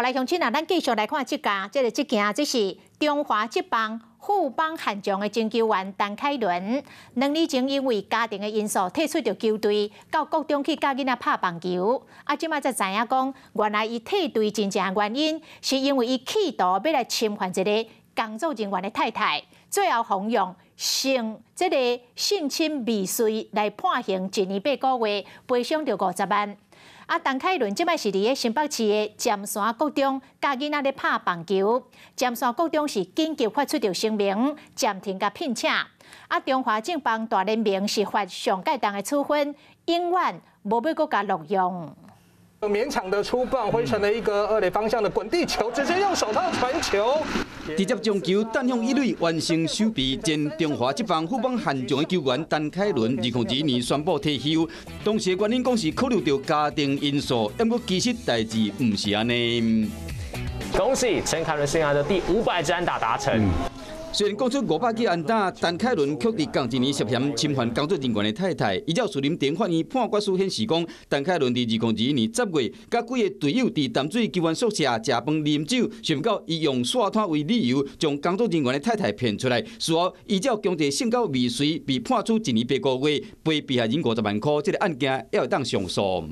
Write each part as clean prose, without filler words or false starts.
來鄉親啊，咱繼續來看這家，這個這件，這是中華職棒富邦悍將的前球員陳凱倫，2年前因為家庭的因素退出著球隊，到國中去教囡仔拍棒球。啊，這擺才知影講，原來伊退隊真正原因是因為伊企圖欲來侵犯一个工作人員的太太，最後予人用性這个性侵未遂來判刑1年8個月，賠償著50萬。啊，陳凱倫這擺是佇咧新北市的尖山國中教囡仔咧拍棒球。尖山國中是緊急發出著聲明，暫停共聘請。啊，中華職棒大聯盟是發上蓋重的處分，永遠無欲閣共錄用。勉強的出棒，揮成了一個二壘方向的滾地球，直接用手套傳球。直接將球彈向一壘完成守備。前中華職棒富邦悍將的球員陳凱倫，2021年宣布退休。當時的原因講是考慮著家庭因素，毋過其實代誌毋是按呢。恭喜陳凱倫生涯的第500支安打達成。雖然講出500支安打，陳凱倫卻佇仝一年涉嫌侵犯工作人員的太太。依照士林地法院判決書顯示，講陳凱倫佇2021年10月，佮幾个隊友佇淡水球員宿舍食飯啉酒，想毋到伊用煞攤為理由，將工作人員的太太騙出來。事後依照強制性交未遂，被判處1年8個月，賠被害人50萬箍。這个案件猶會當上訴。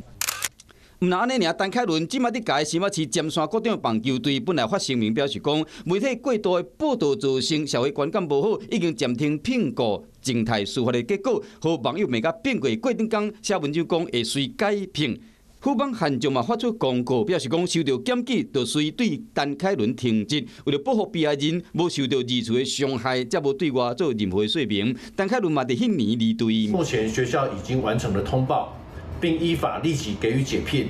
毋但按呢爾，陳凱倫這擺佇共新北市尖山國中棒球隊本來發聲明表示講，媒體過度的報導造成社會觀感無好，已經暫停聘僱，靜待司法的結果。予網友罵甲變過，過頂工寫文章講會隨解聘。富邦悍將嘛發出公告，表示講受著檢舉，就隨對陳凱倫停職，為著保護被害人無受著二次的傷害，才無對外做任何說明。陳凱倫嘛佇彼年離隊。目前學校已經完成了通報，並依法立即給予解聘，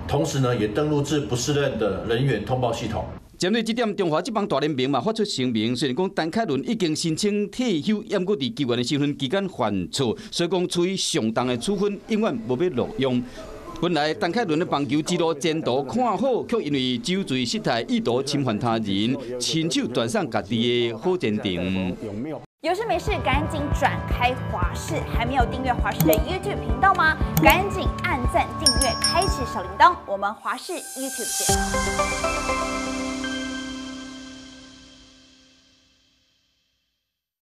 同時呢，也登錄至不適任的人員通報系統。針對這點，中華職棒大聯盟嘛發出聲明，雖然講陳凱倫已經申請退休，毋過佇球員的身份期間犯錯，所以講處以上重的處分，永遠無欲錄用。本來陳凱倫的棒球之路前途看好，卻因為酒醉失態，意圖侵犯他人，親手斷送家己的好前程。有事沒事，趕緊轉開華視，還沒有訂閱華視的 YouTube 頻道嗎？趕緊按讚、訂閱、開啟小鈴鐺，我們華視 YouTube 見。